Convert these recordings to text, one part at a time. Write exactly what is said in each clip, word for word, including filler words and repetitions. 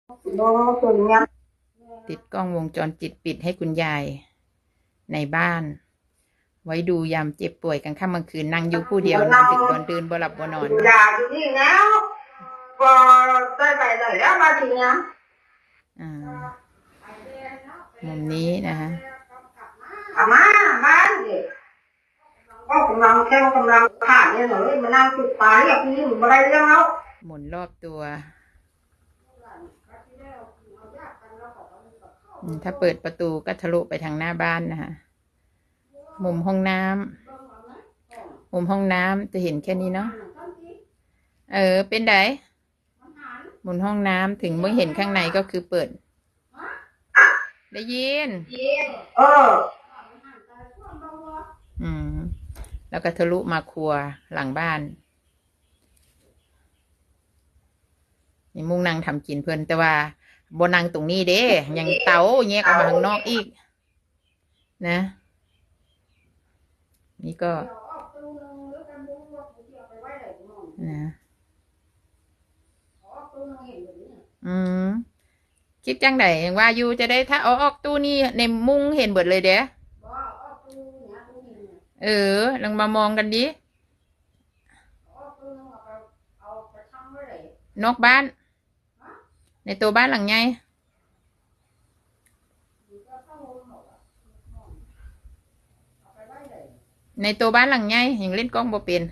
ติดกล้องวงจรปิดปิดให้คุณยายในบ้าน ไว้ดูยามเจ็บป่วยกลางค่ำกลางคืน นั่งอยู่ผู้เดียวนอนดึกนอนดื่นบ่หลับบ่นอน อย่าอยู่นี่แล้วก็ได้ไปไหนแล้วมาทีเนี้ย อ่า มุมนี้นะคะ กลับมาบ้านดิก็กำลังแข้งกำลังขาเนี่ยหน่อยมานั่งติดตาเรียกนี่มันไม่ได้เรื่องแล้ว หมุนรอบตัว อืม ถ้าเปิดประตูก็ทะลุไปทางหน้าบ้านนะคะ มุมห้องน้ำ มุมห้องน้ำจะเห็นแค่นี้เนาะ เออ เป็นได หมุนห้องน้ำถึงบ่เห็นข้างในก็คือเปิด ได้ยิน เออ อืม แล้วก็ทะลุมาครัวหลังบ้าน นี่มุ่งนั่งทำกินเพิ่น แต่ว่าบ่นั่งตรงนี้เด้ ยังเตาแยกออกมาข้างนอกอีก นะ นี่ก็ นะ อืม คิดจังไดยังว่าอยู่จะได้ถ้าเอาออกตู้นี่ในมุ้งเห็นเบิดเลยเด้ เออ ลองมามองกันดิ นอกบ้าน ในตัวบ้านหลังใหญ่ ในตัวบ้านหลังใหญ่ยังเล่นกล้องบ่เป็น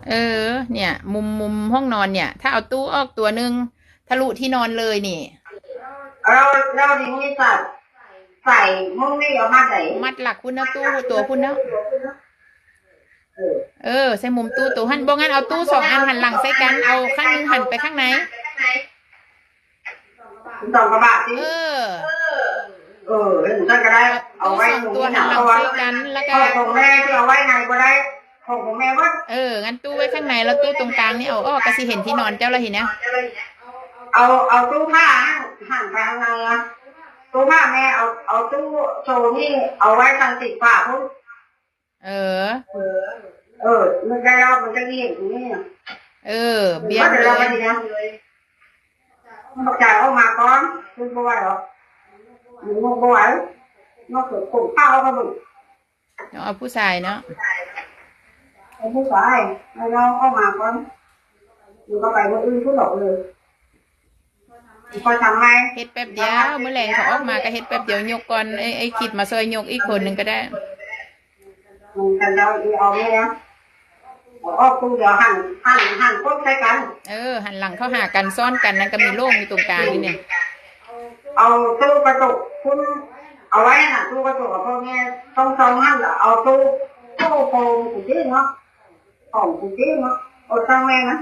เออ เนี่ย มุมมุมห้องนอนเนี่ย ถ้าเอาตู้ออกตัวหนึ่งทะลุที่นอนเลยนี่ เราเราทีนี้ใส่ใส่มุ้งนี่เอามาไหน มัดหลักคุณนะตู้ตัวคุณนะ เออ ใส่มุมตู้ตัวหันบ่งั้นเอาตู้สองอันหันหลังใส่กัน เอาข้างหนึงหันไปข้างใน สองกระบะสิ เออ เออเห็นฉันก็ได้เอาไว้ตรงนี้นะเพราะว่า กันแล้วก็ พ่อของแม่ที่เอาไว้ในก็ได้ของของแม่ว่า เออ งั้นตู้ไว้ข้างในแล้วตู้ตรงกลางนี่เอาออกก็สิเห็นที่นอนเจ้าละทีเนี้ย เอาเอาตู้ผ้าหันไปทางในอะตู้ผ้าแม่เอาเอาตู้โชว์นี่เอาไว้ทางติดฝาพุ้น เออ เออมันได้รอบมันจะเห็นตรงนี้อะ เออ เบีย ก็ ร์ เดี๋ยวเราไปดีนะบอกจ่ายออกมาก่อนคุณบ่ไหวหรอกมันบ่ไหวมันคือผมข้าวก็มึง เอาผู้ชายเนาะ ไอ้ผู้ชายให้เราออกมาก่อนมันก็ไปเมื่ออื่นพูดหรอกเลยมันก็ทำไง เฮ็ดแป๊บเดียวมื้อแลงเขาออกมาก็เฮ็ดแป๊บเดียวยกก่อนไอ้ไอ้คิดมาซอยยกอีกคนหนึ่งก็ได้ มันกันเราอีเอาเนี่ยนะเอาออกตู้เดียวหั่นหั่นหั่นพวกใช้กัน เออ หันหลังเข้าหากันซ้อนกันนั่นก็มีโล่งอยู่ตรงกลางนี่เนี่ย เอาตู้กระจกคุณเอาไว้น่ะตู้กระจกกับพ่อแม่ต้องซ้อนหั่นเอาตู้ตู้โฟมกูที่เนาะของกูที่เนาะเอาตั้งแม่นะ